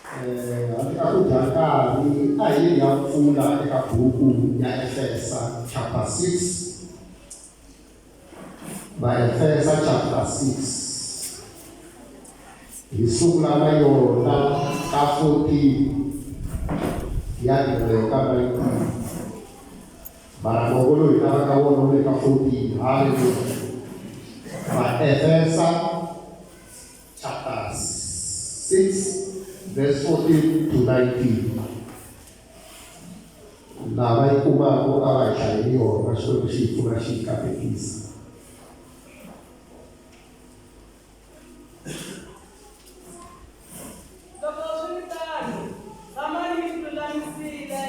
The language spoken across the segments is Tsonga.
Handle ka ku dya nkarhi a hi yeni ya pfula eka buku ya Efesa chapter 6. Vaefesa chapter 6. Hi sungula na yona ka 14 ya ka 19. Mara mongo lowu hi lavaka wona wu le ka 14. Haleluya. Vaefesa chapter 6 verse 14 to 19. Lava yi kumaka a va hi hlayeli yona, Xikwembu xi hi pfuna xi hi katekisa. Loko swi ri tano, tshamani mi tilulamisile,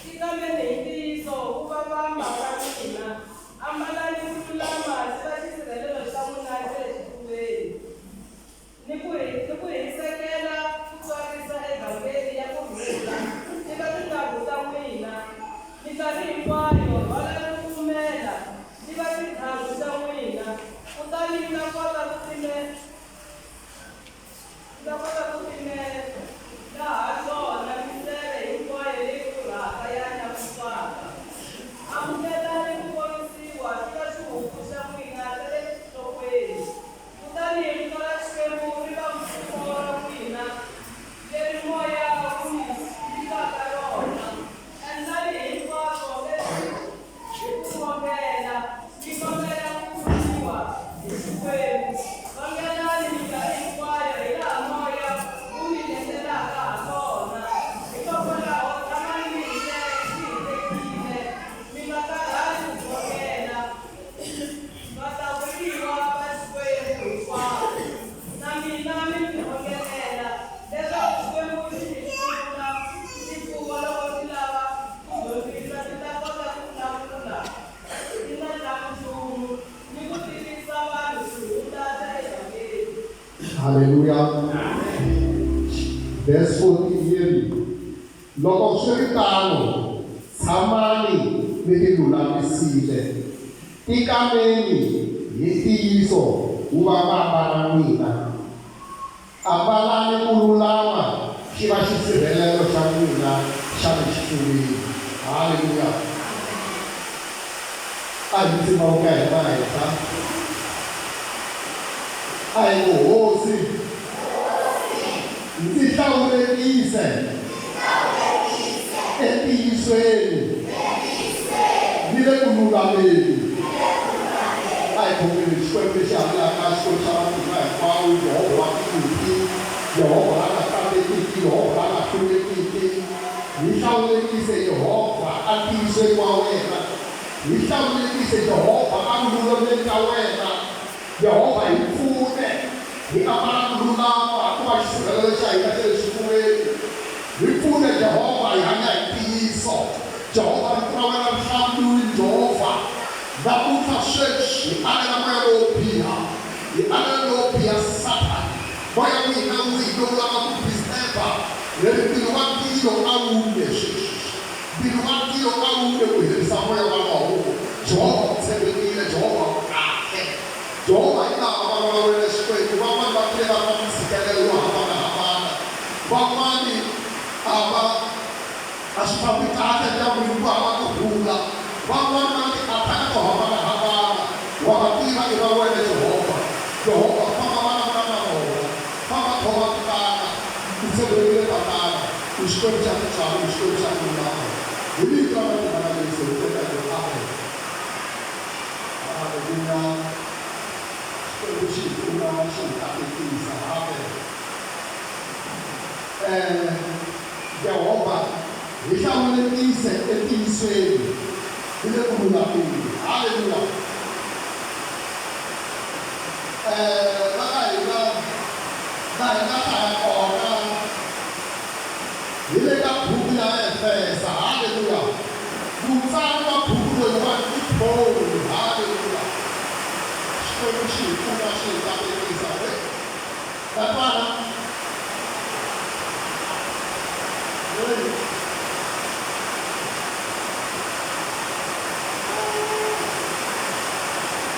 tikameni hi ntiyiso wu va vamba ra n'wina, ambalani ku lulama xi va xisirhelelo xa n'wina xa le xifuveni, ni ku ni ku hisekela ku twarisa evhangeli ya ku rhula ti va tintangu ta n'wina. Minkarhi hinkwayo rhwalani ku pfumela ti va tintangu ta n'wina, kutani mi ta kota ku time Mi ta kota ku timela ha swona miseve hinkwayo leyi pfurhaka ya nyamuswaka. Amukelani ku ponisiwa swi va xihuku xa n'wina xa le nhlokweni, kutani rito ra Xikwembu ri va mfumo ra n'wina leri moya wu mi nyikaka rona. Endlani hinkwaswo leswi hi ku khongela, mi kombela ku pfuniwa hi Xikwembu. Khongelani minkarhi hinkwayo hilaha moya wu mi letelaka hakona. Hikokwalaho tshamani mi hitekile, mi nga karhali ku khongela. Vahlawuriwa va Xikwembu hinkwavo, na mina mi ndzi khongelela, leswaku Xikwembu xi ndzi pfuna xifuwo loko ndzi lava ku dyondzisa, ndzi ta kota ku vulavula ndzi nga chavi nchumu ni ku tivisa vanhu xihundla xa Evhangeli. Haleluya. Verse 14 yi ri, Loko swi ri tano, tshamani mi tilulamisile, tikameni hi ntiyiso wu va vamba ra n'wina. Ambalani ku lulama xi va xisirhelelo xa n'wina xa le xifuveni. Haleluya! A hi ndzima wu ka hina henhla. A hi ku, Hosi, ndzi hlawulekise entiyisweni ni le ku lulameni. A hi khongeleni Xikwembu lexi hanyaka, Xikwembu xa matimba hinkwawo, Yehovha wa tinyimpi, Yehovha la nga tsandzekiki, Yehovha la nga hlulekiki. Hi hlawulekise, Yehovha, entiyisweni wa wena. Hi hlawulekise, Yehovha, eku lulameni ka wena. Yehovha, hi pfune hi ambala ku lulama ku va xisirhelelo xa hina xa le xifuveni. Hi pfune, Yehovha, hi hanya hi ntiyiso. Jehovha, rito ra wena ri hlamuriwile, Jehovha. Namuntlha sweswi hi alela moya lowo biha, hi alela lowo biha Sathana, moya wihi na wihi lowu lavaka ku disturb-a leri ntirho wa tilo a wu le sweswi. Ntirho wa tilo a wu le ku herisa moya wolowo. Jehovha u tshembekile, Jehovha u kahle. Jehovha hi lava va vulavulele Xikwembu, van'wana va tlhele va ri na mintshikelelo yo hambana-hambana, van'wana a va A swi fambi kahle endyangwini ku hava ku rhula. Van'wana va na ti-attack to hambana-hambana. Wa va tiva i va wena Yehovha. Yehovha famba vulavula na vona. Famba khoma titana. U tshembekile Tatana. U Xikwembu xa tintswalo, u Xikwembu xa ku lulama. Hi vito ra matimba ra Yesu hi kombela hi ku amen. Haleluya. Xikwembu xi hi pfuna xi hi katekisa. Amen. Yehovha, hi hlawulekise entiyisweni ni le ku lulameni. Haleluya! La ka hina, la hi nga hlaya kona hi le ka buku ya Efesa. Haleluya! Mutsari wa buku loyiwani i Pawulo. Haleluya! Xikwembu xi hi pfuna xi hi katekisa. Tatana, Hey.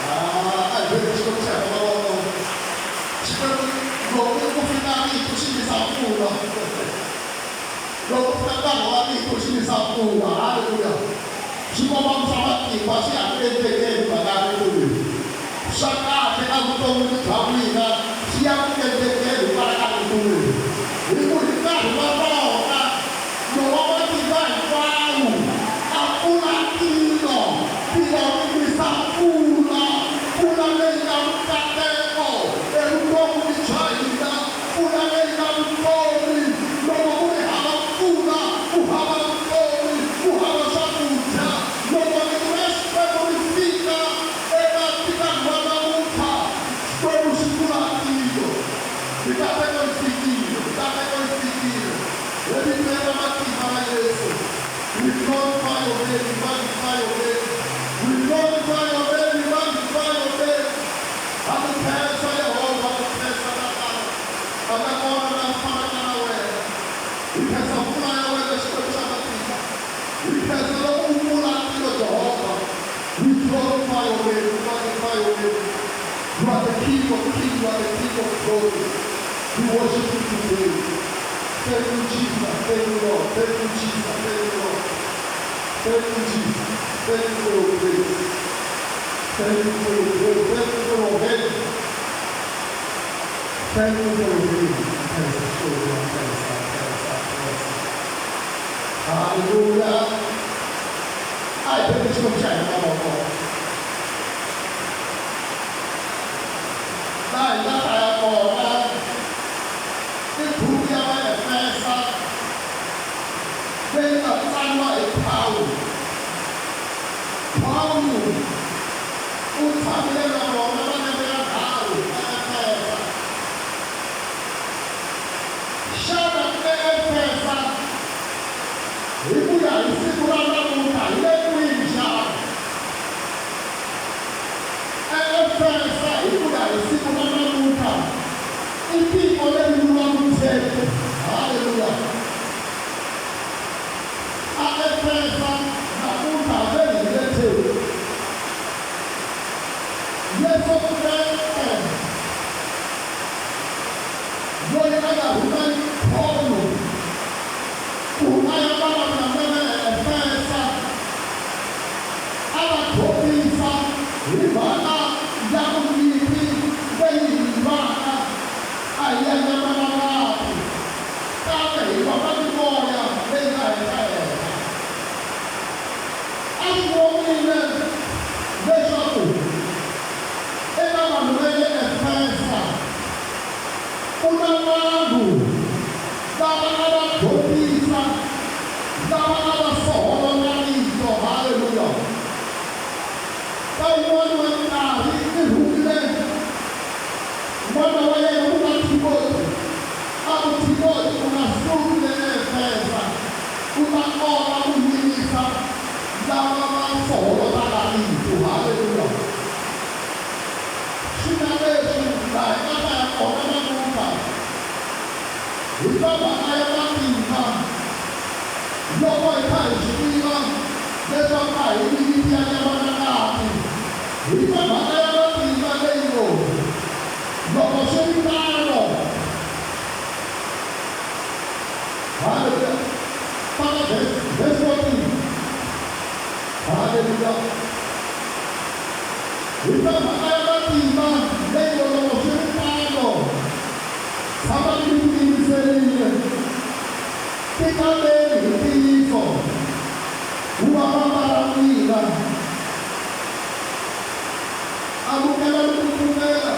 Ah, a hi veni Xikwembu xi hava mavoko. Xikwembu loko ku fika rito xi yisa mpfula. xi nisa mpfula. Haleluya. Swikomba swa matimba swi ya ku endlekeni mhaka ya rito leri. Swa kahle evuton'wini bya n'wina swi ya ku endlekeni hikwalaho ka rito leri. Hi ku hi nkarhi wa rona, Lowa Matimba Hinkwawo a pfula tilo, tilo ri nisa mpfula, mpfula leyi nga mikateko evuton'wini bya hina, mpfula leyi nga vutomi. Loko ku ri hava mpfula, ku hava vutomi, ku hava swakudya. Loko rito ra Xikwembu ri fika eka nkarhi wa namuntlha, Xikwembu xi pfula tilo. Mikateko yi fikile, mikateko yi fikile. Evitweni ra matimba ra Yesu, we glorify your name, we magnify your name. We glorify your name, we magnify your name. Ha ku khensa Yehovha, ku khensa Tatana. A nga kona la fanaka na wena. Hi khensa mpfula ya wena, Xikwembu xa matimba. Hi khensa loko u pfula tilo, Jehovha. We glorify your name, we magnify your name. You are the King of kings, you are the King of glory. We worship you today. Thank you, Jesus. Thank you, Lord. Thank you, Jesus. Thank you, Lord. Thank you, Jesus. Thank you for your grace. Thank you for your grace. Thank you for your hand. Thank you for your grace. Thank you, thank you, thank you. Hallelujah. A hi beni Xikwembu xa hina mavoko. Laha hi nga hlaya kona i buku ya Vaefesa leyi nga tsariwa hi Pawulo. Pawulo u tshamile na vona malembe yanharhu eEfesa. Xana eEfesa hi ku ya hi siku ra namuntlha hi le kwihi xana? EEfesa hi ku ya hi siku ra namuntlha i tiko leri vuriwaka Turkey. Haleluya. AEfesa namuntlha ve hi le Turkey. Yesu Kreste loyi a nga rhuma Pawulo ku a ya vulavula na le Efesa a va dyondzisa hi mhaka ya ku nyimpi leyi hi yi lwaka a hi ya nyama na ngati, kambe hi lwa na mimoya leyi nga henhla-henhla. A swi vonile leswaku eka vanhu va le Efesa ku na vanhu lava a va dyondzisa, lava a va soholola rito. Haleluya! Ka wun'wana wa nkarhi i rhumile n'wana wa yena ku nga Timoti, a ku, Timoti, u nga suki le Efesa, u ta kota ku yimisa lava va soholotaka rito. Haleluya! Swi nga leswi laha hi nga ta ya kona namuntlha hi twa mhaka ya matimba loko hi kha hi swi tiva leswaku a hi nyimpi ya nyama na ngati. Hi twa mhaka ya matimba leyi ngo loko swi ri tano, haleluya, faka verse 14. Haleluya. Hi twa mhaka ya matimba leyi ngo loko swi ri tano, tshamani mi tiyimiserile, tikameni hi ntiyiso wu va vamba ra n'wina, amukelani ku pfumela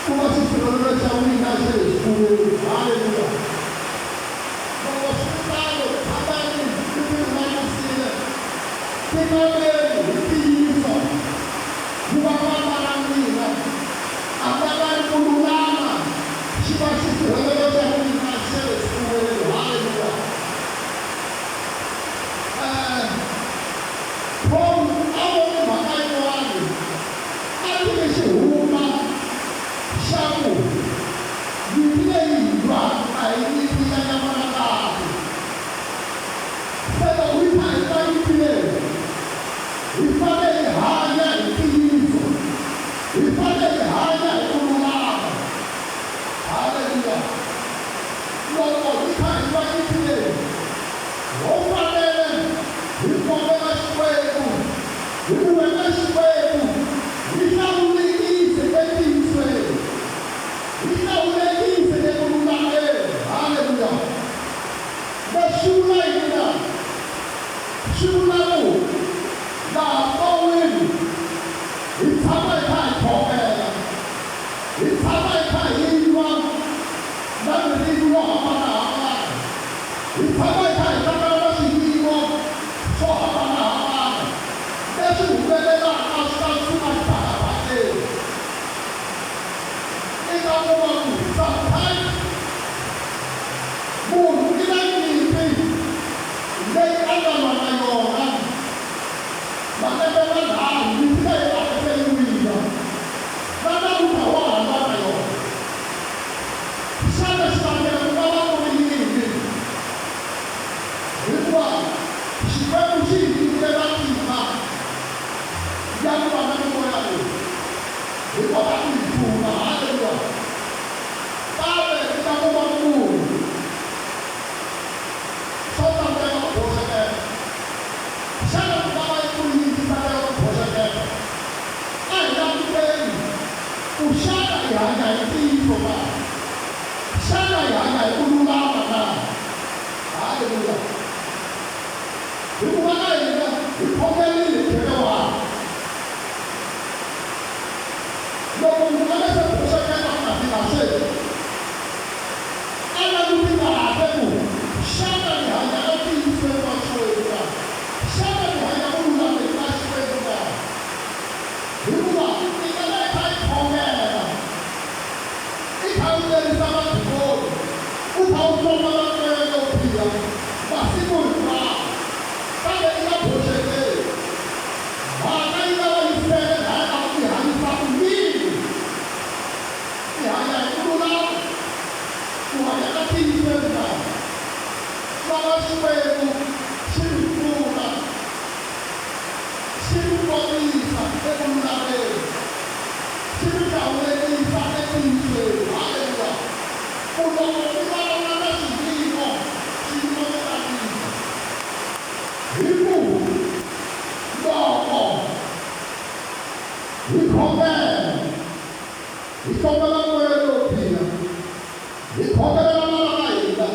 ku va xisirhelelo xa n'wina xa le xifuveni. Haleluya. Loko swi ri tano, tshamani mi tilulamisile, tikameni hi ntiyiso wu va vamba ra n'wina, ambalani ku lulama xi va xisirhelelo xa n'wina xa le xifuveni. Haleluya. Paul a vone mhaka yin'wana, a tive xihundla xa ku nyimpi leyi hi lwaka a hi nyimpi ya nyama na ngati. Se loko hi kha hi lwa nyimpi leyi, hi fanele hi hanya hi ntiyiso, hi fanele hi hanya hi ku lulama. Haleluya. Loko hi kha hi lwa nyimpi leyi, xivangelo ku nga va ku ri yini? Hikuva Xikwembu xi hi nyikile matimba ya ku va na mimoya leyi, hi kota ku yi hlula. Haleluya! Kambe i ta kuma munhu swo tsandzeka ku boxekela. Xana ku nga va ku ri yini xi tsandzeka ku boxekela? A hi languteni ku xana hi hanya hi ntiyiso na? Xana hi hanya hi ku lulama na? Haleluya! Hikuva na hina hi khongelile hi tlhelo wa loko munhu a nga se boxekela ku ta fika sweswi, a languti kahle ku xana ni hanya entiyisweni wa Xikwembu na? Xana ni hanya ku lulameni ka Xikwembu na? Hikuva i nga va i kha i khongela, i kha u lerisa madimoni, u kha u hlongola mimoya leyo biha masiku hinkwawo, kambe i nga boxekeli. Mhaka yi nga va yi sele lahaya ka ku i hanyisa ku yini? I hanya hi ku lulama, u hanya entiyisweni na? Lava Xikwembu xi mi pfuna, xi mi kongomisa eku lulameni, xi mi hlawulekisa entiyisweni. Haleluya! Ku loko mi vulavula na xiyimo, xiyimo xi ta cinca. Hi ku loko hi khongela, hi hlongola moya lowo biha, hi khongelela vana va hina,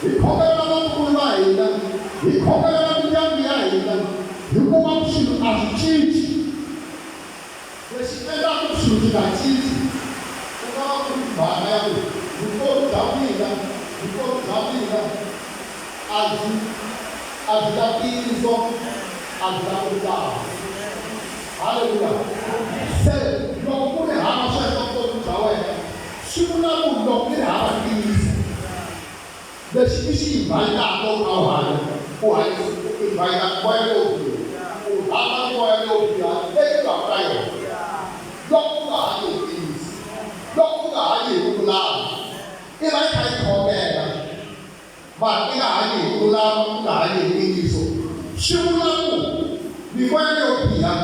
hi khongelela vatukulu va hina, hi khongelela mindyangu ya hina, hi kuma ku swilo a swi cinci. Lexi endlaka ku swilo swi nga cinci ku nga va ku ri mhaka ya ku vutomi bya mina, vutomi bya mina a byi a byi na ntiyiso, a byi na ku lulama. Haleluya! Se loko ku ri hava sweswo vutomi bya wena, swi vula ku loko i ri hava ntiyiso, lexi i xi invhayitaka u kha u hanya, u hanyisa u invhayita mimoya leyo biha, u rhamba mimoya leyo biha leyi u nga ka yona. Loko u nga hanyi hi ntiyiso, loko u nga hanyi hi ku lulama, i va i kha i khongela, mara i nga hanyi hi ku lulama, u nga hanyi hi ntiyiso, swi vula ku mimoya leyo biha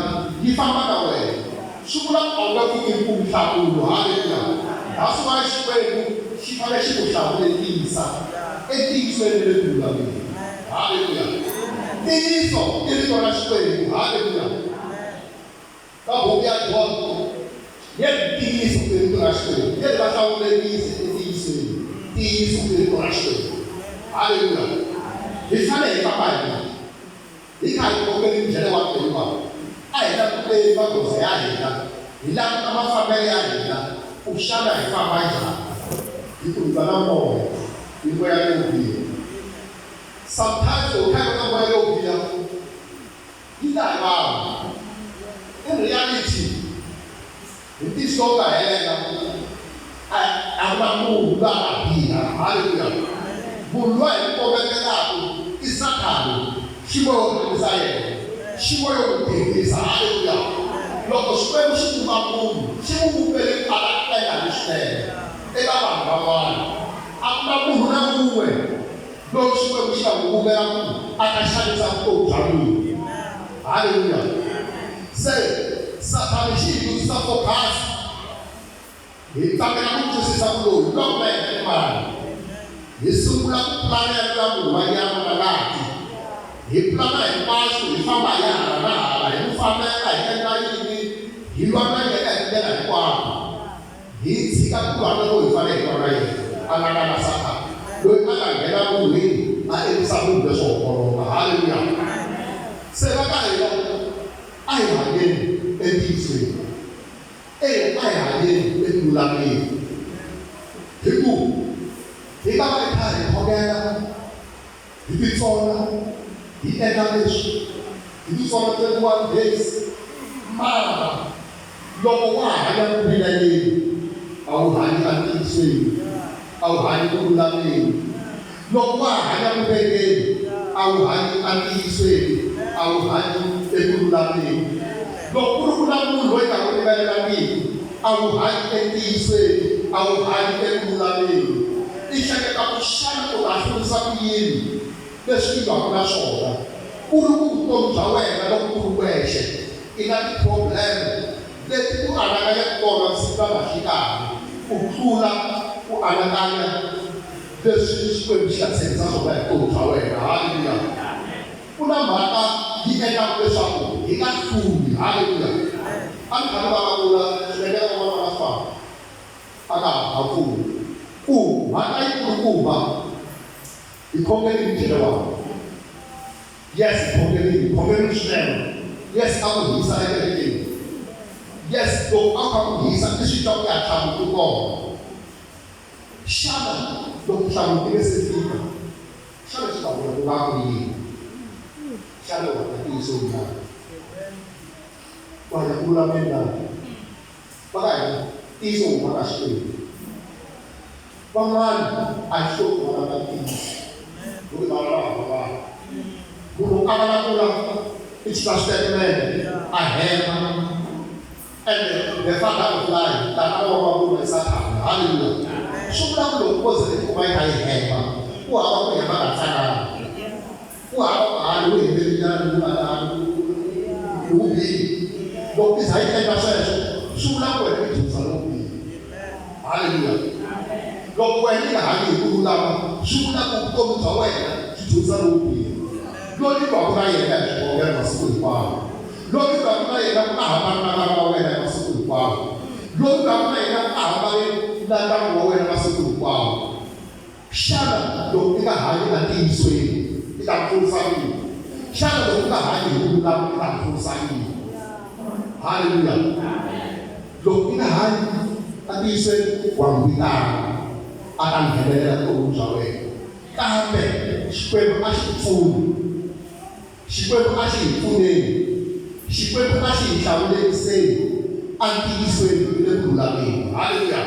yi famba na wena. Swi vula ku a wu nge pfuki u nhlamulo. Haleluya! That's why Xikwembu xi fanele xi ku hlawulekisa entiyisweni ni le ku lulameni. Haleluya! Ntiyiso i rito ra Xikwembu. Haleluya! Ka buku ya John yi ri ntiyiso i rito ra Xikwembu. Yi ri va hlawulekise entiyisweni. Ntiyiso i rito ra Xikwembu. Haleluya! Hi fanele hi famba hi rito. Hi kha hi kombeli ndzhele wa Peliwa, a hi languteni magoza ya hina, hi languta mafambele ya hina ku xana hi famba njhani, hi ku hi va na moya, mimoya leyo biha. Sometimes loko hi kha hi va na moya leyo biha yi ta hi vanhu. In reality, hi ntiyiso lowu nga helela, a a ku na munhu loyi a nga biha. Haleluya! Munhu loyi hi n'wi kombetelaka i Sathana, xi ngo yo rhangisa yena, xi ngo yo n'wi tirhisa. Haleluya! Loko Xikwembu xi vumba munhu, xi n'wi vumbele ku a ta endla leswinene eka vanhu van'wana. A ku na munhu na un'we loyi Xikwembu xi nga n'wi vumbela ku a ta xanisa vutomi bya munhu. Haleluya! Se Sathana xi hi dyondzisa focus, hi tsakela ku twisisa ku loyi hi lwaka na yena i mani. Hi sungula ku pulana ya luya munhu wa nyama na ngati. Hi pulana hinkwaswo, hi famba hi ya hala na hala, hi n'wi fambela, hi endla yini, hi lwa na yena hi tindlela hinkwato. Hi tshika ku lwa loko hi fanele hi lwa na yena, a nga na na Sathana, loyi a nga nghena munhwini a endlisa munhu leswo homboloka. Haleluya! Se va ka hina a hi hanyeni entiyisweni. Eya, a hi hanyeni eku lulameni. Hi ku hi ta va hi kha hi khongela, hi titsona, hi endla leswi, hi titsona 21 days, mara loko wa ha hanya ku vilayeni, a wu hanyi entiyisweni, a wu hanyi ku lulameni. Loko wa ha hanya ku vengeni, a wu hanyi entiyisweni, a wu hanyi eku lulameni. Loko ku ri ku na munhu loyi nga ku rivalelangiki, a wu hanyi entiyisweni, a wu hanyi eku lulameni. I hleketa ku xana u ta hlurisa ku yini leswi i lwaka na swona, ku ri ku vutomi bya wena loko u ri wexe i na ti-problem leti u anakanyaka tona vusiku na nhlikanhi ku tlula ku anakanya leswi Xikwembu xi nga tshembisa swona hi vutomi bya wena. Haleluya! Ku na mhaka yi endlaka leswaku hi nga hluli. Haleluya! A ni kha ni vulavula swi endleka van'wana va nga swi famba a ka ha pfuni. Ku mhaka yi kulukumba hi khongelini njhele wa Yes, hi khongelini, hi khongelini swinene. Yes, a ku hisa ekerekeni. Yes, loko a kha ku hisa i swi twa ku ya nhlamulo ti kona. Xana loko nhlamulo ti nge se fika, xana swi ta vula ku nga ku yini? Xana u hanya ntiyiso na? U hanya ku lulameni na? Va ka hina ntiyiso wu huma ka Xikwembu. Van'wana a hi hloti ku vulavula ntiyiso, loko hi vulavula va ha vanhu. Munhu a vulavula i tshika switetimende a hemba and the father of lie tatana wa mavunwa i Sathana. Haleluya! Swi vula ku loko ko ze i tikuma i kha i hemba, ku hava ku hemba ka tsanana, ku hava ku ha ni wu hembelinyana ni wu nga ta ni wu bile. Loko i za i endla sweswo swi vula ku wena i dyondzisa lowo biha. Haleluya! Loko wena i nga hanyi hi ku lulama swi vula ku vutomi bya wena byi dyondzisa lowo biha. Loyi i lwaka na yena hi swikhongelo masiku hinkwawo. Loyi u lwaka na yena u nga hambani na vana va wena hi masiku hinkwawo. Loyi u lwaka na yena u nga hambani na ndyangu wa wena masiku hinkwawo. Xana loko i nga hanyi entiyisweni i ta pfurisa yini? Xana loko u nga hanyi hi ku lulama i ta pfurisa yini? Haleluya! Loko i nga hanyi entiyisweni wa n'wi vitana a ta nghenelela vuton'wini bya wena, kambe Xikwembu a xi ku pfuni. Xikwembu a xi hi pfuneni. Xikwembu a xi hi hlawulekiseni entiyisweni ni le ku lulameni. Haleluya!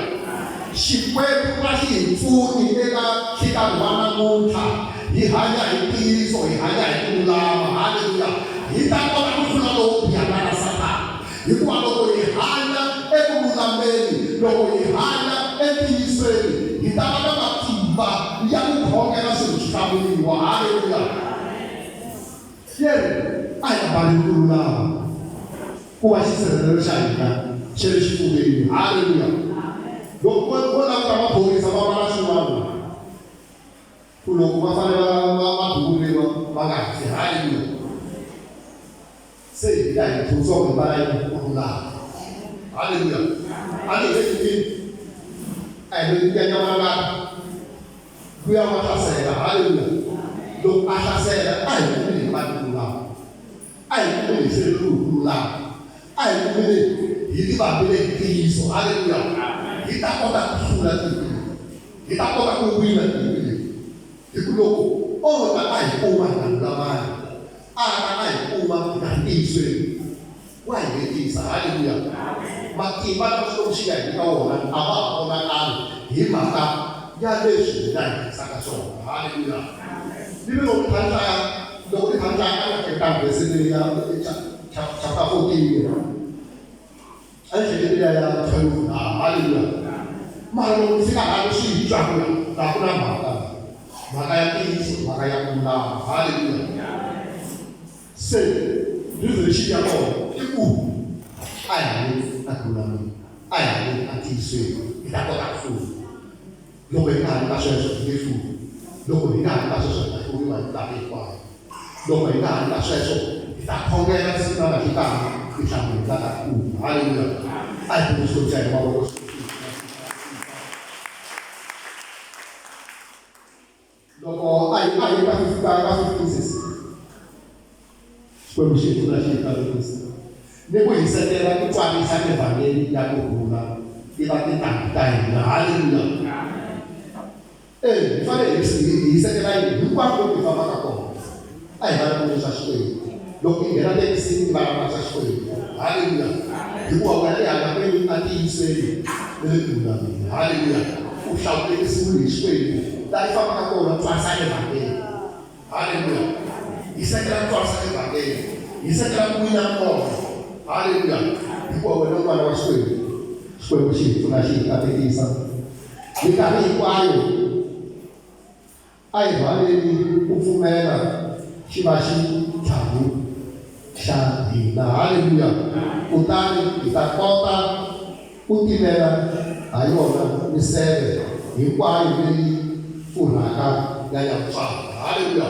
Xikwembu a xi hi pfuni eka nhlikanhi wa namuntlha hi hanya hi ntiyiso, hi hanya hi ku lulama. Haleluya! Hi ta kota ku hlula lowo biha la nga Sathana. Hikuva loko hi hanya eku lulameni, loko hi hanya entiyisweni, hi ta va na matimba ya ku khongela swilo swi hlamuriwa. Haleluya! Yeri a hi ambali ku lulama ku va xisirhelelo xa hina xa le xifuveni. Haleluya! Loko vo languta maphorisa va ambala swin'wana ku loko va fanele va duvuriwa va nga fi. Haleluya! Se hi ta hi dyondzisiwa ku hi mbala yini ku lulama. Haleluya! A ni hi le nyimpini, a hi le nyimpi ya nyama na ngati. Luya wa hlasela. Haleluya! Loko a hlasela, a hi kumile hi mali ku lulama. A hi kumile hi sirheleriwe hi ku lulama. A hi kumile hi tivambile hi ntiyiso. Haleluya! Hi ta kota ku hlula nyimpi leyi. Hi ta kota ku wina nyimpi leyi. Hi ku loko o ta a hi kuma hi nga lulamanga, a ta a hi kuma hi nga ri ntiyisweni. Wa hi hetisa. Haleluya! Matimba lama Xikwembu xi nga hi nyika wona a ma ha vonakali hi mhaka ya leswi hina hi tirhisaka swona. Haleluya! Ni loko ni kha ni hlaya, loko ni kha ni hlaya a ni hleketanga vhese leyi ya chapter 14 a ni hlekete liya ya 12 na haleluya. Mara loko ni fika laha ni swi twa ku laha ku na mhaka, mhaka ya ntiyiso, mhaka ya ku lulama. Haleluya! Se resolution ya kona i ku a hi hanyeni eku lulameni, a hi hanyeni entiyisweni, hi ta kota ku hlula. Loko hi nga hanyi ka sweswo hi nge hluli. Loko hi nga hanyi ka sweswo hi ta hluriwa hi minkarhi hinkwayo. Loko hi nga hanyi ka sweswo hi ta khongela siku na nhlikanhi tinhlamulo hi nga ta kuma. Haleluya! A hi pfune Xikwembu xa hina mavoko. Loko a hi a hi ka ka ka 15 Xikwembu xi hi pfuna xi hi katekisa ni ku hisekela ku twarisa evhangeli ya ku rhula yi va tintangu ta hina. Haleluya! E hi fanele hi hisekela yini hinkwako loku hi fambaka kona? A hi vulavuleni swa Xikwembu. Loko hi nghena thekisini hi vulavula swa Xikwembu. Haleluya! Hikuva wena i hanya kwini? Entiyisweni ni le ku lulameni. Haleluya! U hlawulekisiwile hi Xikwembu. Laha i fambaka kona, twarisa evhangeli. Haleluya! Hisekela ku twarisa evhangeli. Hisekela ku wina kona. Haleluya! Hikuva wena u n'wana wa Xikwembu. Xikwembu xi hi pfuna xi hi katekisa minkarhi hinkwayo. A hi rhwaleni ku pfumela xi va xitlhangu xa hina. Haleluya! Kutani hi ta kota ku timela ha yona miseve hinkwayo leyi pfurhaka ya nyamutswana. Haleluya!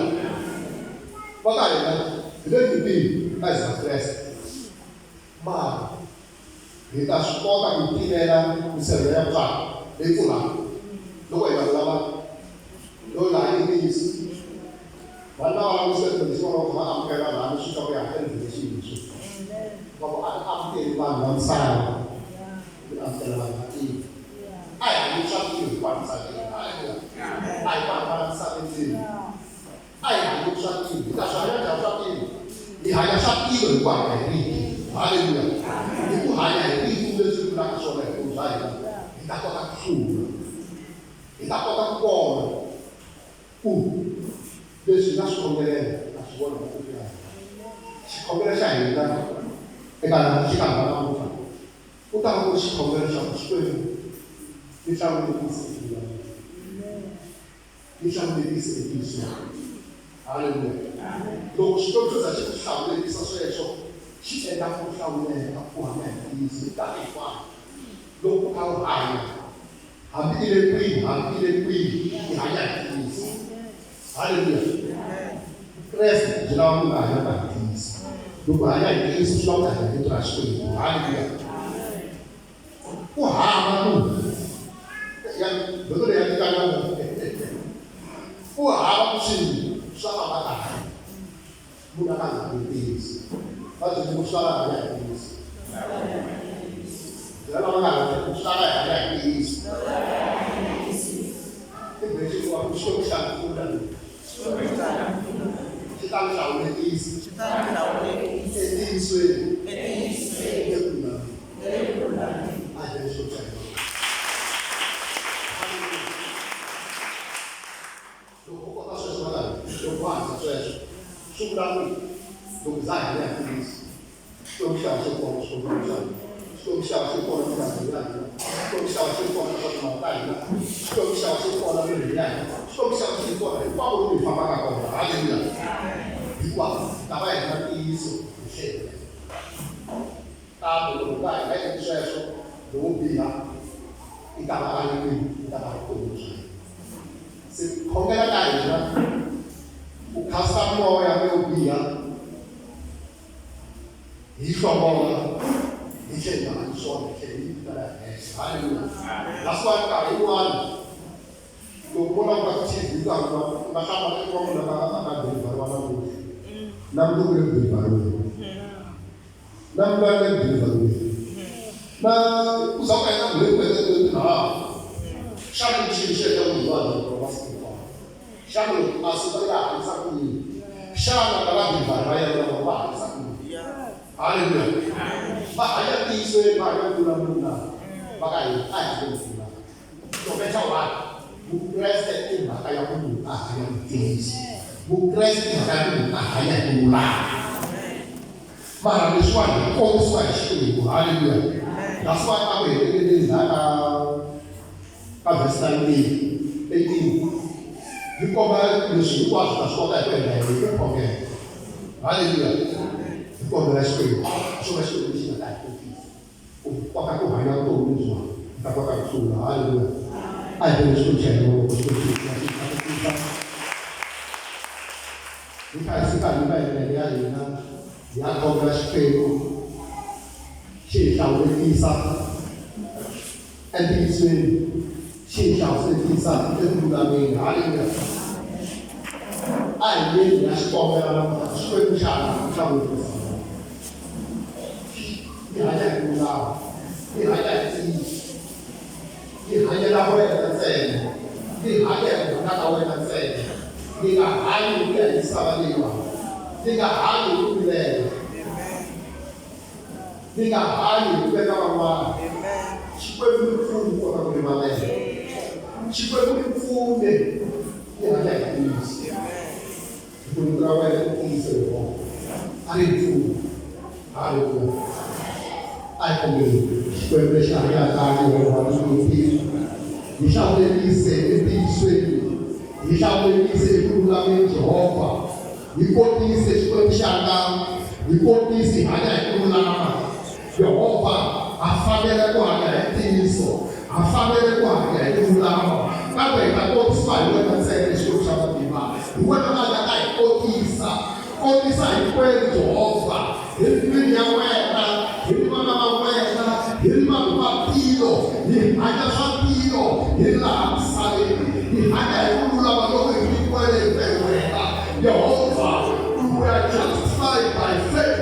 Va ka hina hi le nyimpini as Vakreste, mara hi ta swi kota ku timela miseve ya nyamutswana leyi pfurhaka loko hi nga vulava loyi nga hanyiki ntiyiso. Vanhu lava langutise kumbe lexi vona va amukela laha ni swi twa ku ya endleni xiyini swi va ku a amukeli vanhu va misava ni amukela vanhu va tiko a hi hanyi swa tiko hinkwavo misaveni haleluya a hi vanhu va la misaveni leyi a hi hanyi swa tiko hi ta swi hanya njhani swa tiko hi hanya swa tiko hi ku hanya hi rito haleluya hi ku hanya hi rito leswi vulaka swona hi vutomi bya hina hi ta kota ku hlula hi ta kota ku vona Ku, leswi hi nga swi khongelela, hi ta swi vona hi matihlo ya hina. Xikhongelo xa hina eka xi ta hambana namuntlha. Ku ta va ku ri xikhongelo xa ku, Xikwembu, ni hlawulekise eku lulameni. Ni hlawulekise entiyisweni. Haleluya. Loko Xikwembu xo za xi ku hlawulekisa sweswo, xi endla ku hlawuleka, u hanya hi ntiyiso minkarhi hinkwayo. Loko u kha u hanya, Hambi i le kwihi, hambi i le kwihi, i hanya hi ntiyiso. Haleluya. Vukreste byi lava munhu a hanyaka hi ntiyiso. Loko u hanya hi ntiyiso swi lava u hanya hi rito ra Xikwembu. Haleluya. Ku hava ku ya dyondzo leyi ya tikana ku hava ku swilo swa famba kahle munhu a nga hanyi ntiyiso. Va byele ku swa hanya hi ntiyiso. Byela lava nga hanya ku swa hanya hi ntiyiso. Bibele xi ku Xikwembu xa pfuna. Xi ta mi hlawulekisa. Entiyisweni. Eku lulameni. A hi Xikwembu xa hina. Loko u kota sweswo va loko wa hanyisa sweswo swi vula ku loko za hanya hi ntiyiso Xikwembu xa ha xi kona xikhongelo xa hina Xikwembu xa ha xi kona mintirho ya hina Xikwembu xa ha xi kona swa timali ta hina Xikwembu xa ha xi kona mirhi ya hina Xikwembu xa ha xi kona hinkwako lomu hi fambaka kona haleluya hikuva hi ta va hi na ntiyiso hi hlele kambe loko nga hi nga endli sweswo lowo biha i ta va a ri kwihi i ta va ri kona bya hina Se ku khongela ka hina ku khasta moya leyo biha hi hlongola hi tlhela hi nga hanyi swona hi tlhela hi vitana hexe halleluya that's why nkarhi yin'wana loko vo languta ku-TV nkarhi wun'wana u nga hlamala i kuma munhu a nga deliveriwa namuntlha na mundzuku le ku deliveriweni na mundzuku le ku deliveriweni na ku za ku heta n'hweti ku heta tin'hweti tinharhu xana xilo xi heta munhu loyi a deliveriwa masiku hinkwawo xana loko a suka ya hanyisa ku yini xana lava delivery va yena lava va hanyisa ku yini halleluya va hanya tiyisweni va hanya ku tlula munhu na va ka hina a hi hanyeni ku tlula no matter what vukreste i mhaka ya ku munhu a hanya ntiyiso vukreste i mhaka ya ku munhu a hanya hi ku lulama mara leswiwani hi kombisiwa hi Xikwembu halleluya that's why a ku heteleleni laha ka ka verse 19 18 yi komba leswi hinkwaswo ta swi kota hi ku endla yini hi ku khongela halleluya hi kombela Xikwembu xo va Xikwembu lexi nga ta hi kotisa ku kota ku hanya vutomi lebyiwani hi ta kota ku hlula halleluya a hi bele Xikwembu xa hina mavoko Xikwembu xi hi xi katekisa hi kha hi suka hi mahetelelo ya hina hi ya khongela Xikwembu xi hi hlawulekisa entiyisweni xi hi hlawulekisa eku lulameni halleluya a hi yeni hi ya xi kombela namuntlha Xikwembu xa ha hlawulekisa hi hanya hi ku lulama hi hanya hi ntiyiso hi hanyela wena ntsena hi hanya hi ku rhandza ka wena ntsena hi nga hanyi hi ku ya hi misava leyiwani hi nga hanyi hi ku vilela hi nga hanyi hi ku veka van'wana Xikwembu ni pfuni ku kota ku rivalela Xikwembu ni pfune hi hanya hi ntiyiso hi ku rito ra wena i ntiyiso Yehovha a ri pfuni halleluya a hi kombeli Xikwembu lexi hanyaka Yehovha ni nyimpi hi hlawulekise entiyisweni hi Hi hlawulekise eku lulameni Jehovha. Hi kotise Xikwembu xanga, hi kotise hi hanya hi ku lulama. Yehovha ha fanele ku hanya hi ntiyiso, ha fanele ku hanya hi ku lulama, kambe hi ta kotisiwa hi wena ntsena, Xikwembu xa matimba. Hi wena la nga ta hi kotisa. Kotisa hinkwenu, Jehovha, hi ri ndlwini ya wena, hi ri vana va wena, hi ri vanhu va tilo, hi hanya swa tilo, hi ri laha misaveni, hi hanya hi ku lulama loko hi nyikiweke hi wena, Yehovha. We are justified by faith.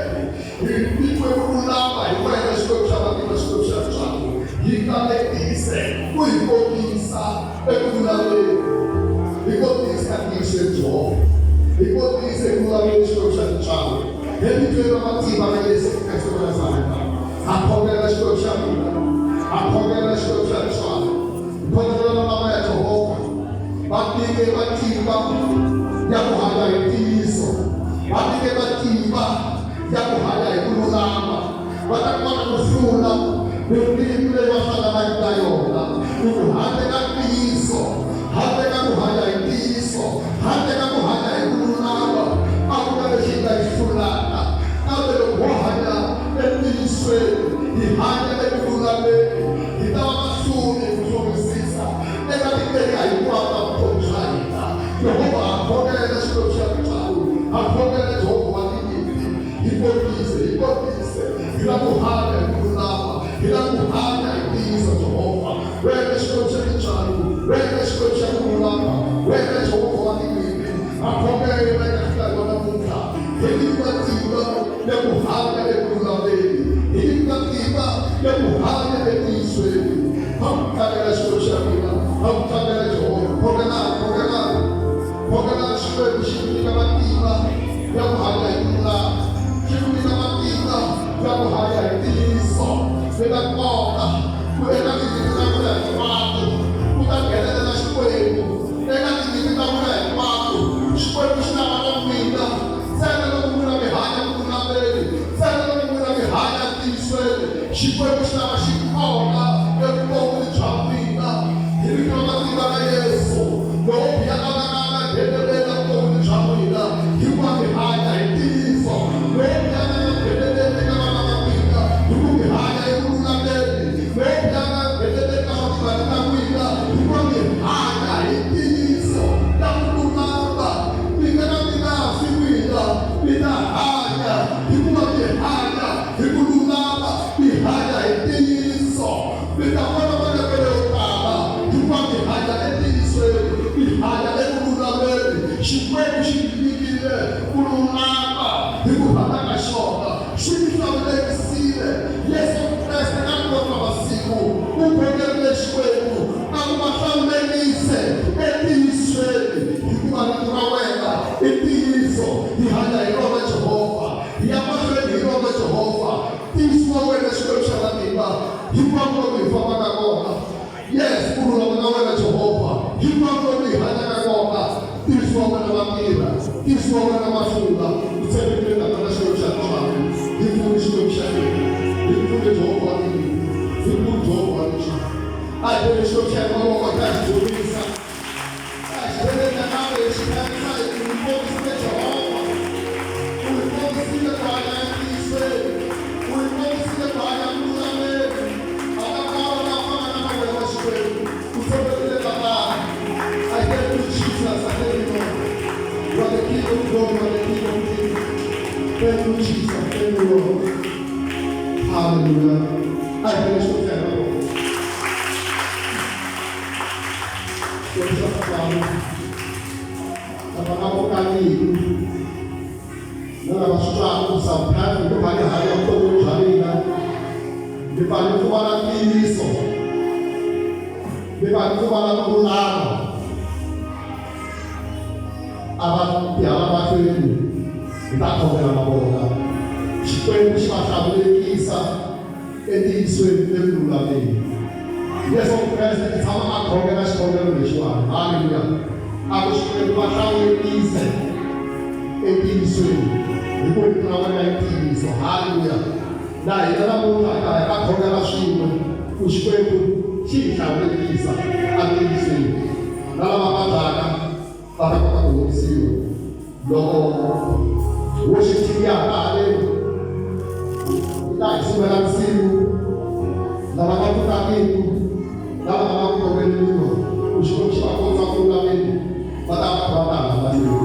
Hi nyikiwe ku lulama hi wena, Xikwembu xa matimba, Xikwembu xa ntswalo. Hi katekise ku hi kotisa eku lulameni. Hi kotisa tiyisweni, Jehovha. Hi kotise eku lulameni, Xikwembu xa tintswalo. Evitweni ra matimba ra Yesu Kreste wa Nazareta, ha khongela Xikwembu xa mina, ha khongela Xikwembu xa tintswalo. Hi khongelela lava ya Jehovha, va nyike matimba ya ku hanya hi ntiyiso, va nyike matimba ya ku hanya hi ku lulama, va ta kota ku hlula miringo leyi va hlanganaka na yona. Hi ku handle ka ntiyiso, handle ka ku hanya hi ntiyiso, handle ka ku hanya hi ku lulama, a ku na lexi hi nga xi hlulaka. Kambe loko ho hanya entiyisweni, hi hanya eku lulameni, hi ta va vahluri hi ku hlurisisa eka ti-area hinkwato ta vutomi bya hina. Yehovha, ha khongela, Xikwembu xa tintswalo, ha khongela, Jehovha wa tinyimpi, hi kotise, hi kotise. Hi lava ku hanya hi ku lulama, hi lava ku hanya hi ntiyiso, Jehovha. Wena Xikwembu xa tintswalo, wena Xikwembu xa ku lulama, wena Jehovha wa tinyimpi, ha khongela eka nkarhi wa namuntlha, hi nyiki matimba ya ku hanya eku lulameni, hi nyiki matimba ya ku hanya entiyisweni. Ha ku tlangela, Xikwembu xa mina, ha ku tlangela, Jehovha. Khongelani, khongelani, khongelani Xikwembu xi ku nyika matimba ya ku hanya hi ku lulama, xi ku nyika matimba ya ku hanya hi ntiyiso. Mi ta kota ku eka tinyimpi ta n'wina hinkwato ku ta nghenelela Xikwembu eka tinyimpi ta n'wina hinkwato. Xikwembu xi ta va na n'wina ntsena loko n'wina mi hanya ku lulameni, ntsena loko n'wina mi hanya ntiyisweni. Xikwembu xi ta va xi kona evuton'wini bya n'wina. Hi vito ra matimba ra Yesu, lowo biha a nga ka a nga nghenelela vuton'wini bya n'wina, hikuva mi hanya hi ntiyiso. Lowo biha a nga nga ngheneleli eka vana va n'wina, hikuva mi hanya eku lulameni. Lowo biha a nga ngheneleli ka swa timali ta n'wina, hikuva mi hanya hi ntiyiso na ku lulama. Mi nga ka mi nga fi n'wina, mi ta hanya, hikuva mi hanya hi ku lulama, mi hanya hi ntiyiso. Mi ta vona malembe leyo tala, hikuva mi hanya entiyisweni, mi hanya eku lulameni. Xikwembu xi mi nyikile ku lulama hi ku rhandza ka xona, xi mi hlawulekisile. Yesu Kreste ka rin'wana ra masiku u khongerile Xikwembu a ku va hlawulekise entiyisweni, hikuva rito ra wena i ntiyiso. Hi hanya hi rona, Jehovha, hi ya mahlweni hi rona, Jehovha. Ntiyiso wa wena, Xikwembu xa matimba, hinkwako lomu hi fambaka kona. Yes, ku lulama ka wena, Jehovha, hinkwako lomu hi hanyaka kona. Ntiyiso wa wena wa tirha, ntiyiso wa wena wa hlula. U tshembekile Tatana, Xikwembu xa tintswalo. Hi pfuni, Xikwembu xa hina, hi pfuni, Jehovha wa tinyimpi, hi pfuni, Jehovha wa tintswalo. A hi beni Xikwembu xa hina mavoko, hi ta xi dzunisa. A hi xi beleni nakambe hi xi khensa hi ku hi kombisile Jehovha. U hi kombisile ku hanya entiyisweni. U hi kombisile ku hanya ku lulameni. A nga kona la fanaka na wena, Xikwembu. U tshembekile Tatana. I thank you, Jesus. I thank you, Lord. You are the King of glory. You are the King of kings. Thank you, Jesus. Thank you, Lord. Hallelujah. A hi beni Xikwembu xa hina mavoko. Xikwembu xa tintswalo, lava nga kokangiki na lava swi twaka ku sometimes ni va ni hanya vuton'wini bya mina, ni pfa ni pfumala ntiyiso, ni pfa ni pfumala ku lulama, a va ti hala mahlweni, hi ta khongela na vona, Xikwembu xi va hlawulekisa entiyisweni le ku lulameni. Yesu Kreste i tshama a khongela xikhongelo lexiwani. Haleluya! A ku, Xikwembu, va hlawulekise entiyisweni, hi ku rito ra wena i ntiyiso. Haleluya! Na hina namuntlha hi ta hi ta khongela swin'we ku Xikwembu xi hi hlawulekisa entiyisweni. Na lava vabyaka. Va ta kota ku horisiwa. Loko worship team ya ha haleni yi ta hi sungula nsimu lava va pfukakiki lava nga va ku khongeleriwa ku Xikwembu xi va kondza ku lulameni va ta va va ta hambanile.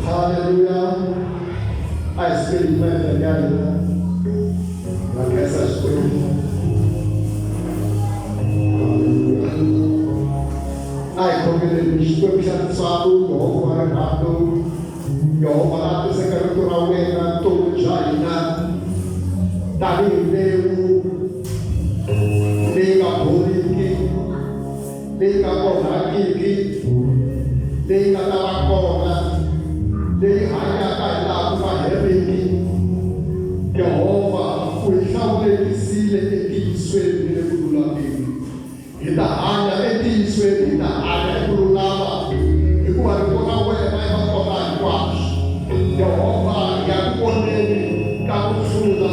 Hallelujah. A hi sukeli maendlelo ya hina. Ha khensa Xikwembu. Hallelujah. A hi khongeleni Xikwembu xa tintswalo, Yehovha wa rirhandzu, Yehovha la tiseka rito ra wena vutomi bya hina tanihi mbewu leyi nga boliki, leyi nga onhakiki, leyi nga ta va kona, leyi hanyaka hi laha ku nga heriki. Yehovha u hi hlawulekisile entiyisweni ni le ku lulameni. Hi ta hanya entiyisweni, hi ta hanya hi ku lulama, hikuva rito ra wena i makona hinkwaswo. Yehovha, hi ya ku voneni ka ku hlula,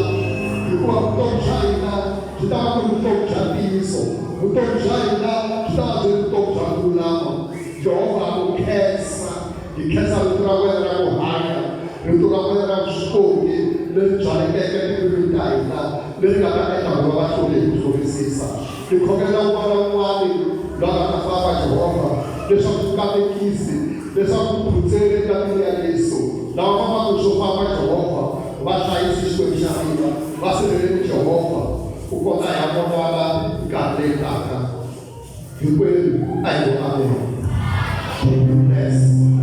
hikuva vutomi bya hina byi ta va ku ri vutomi bya ntiyiso, vutomi bya hina byi ta va byi ri vutomi bya ku lulama. Yehovha, ha ku khensa, hi khensa rito ra wena ra ku hanya, rito ra wena ra vuswikoti leri byalekeke etimbilwini ta hina, leri nga ta endla ku va va hlule hi ku hlurisisa. Hi khongelela un'wana na un'wana loyi a nga ta famba, Yehovha, leswaku u katekisi, leswaku u phutsele engatini ya Yesu. Lava fambaka hi swo famba Jehovha va hlayisi Xikwembu xa hina, va sirheleli Jehovha ku kondza hi ya vonana nkarhi leyi taka. Hinkwenu a hi ngo amen. Bless.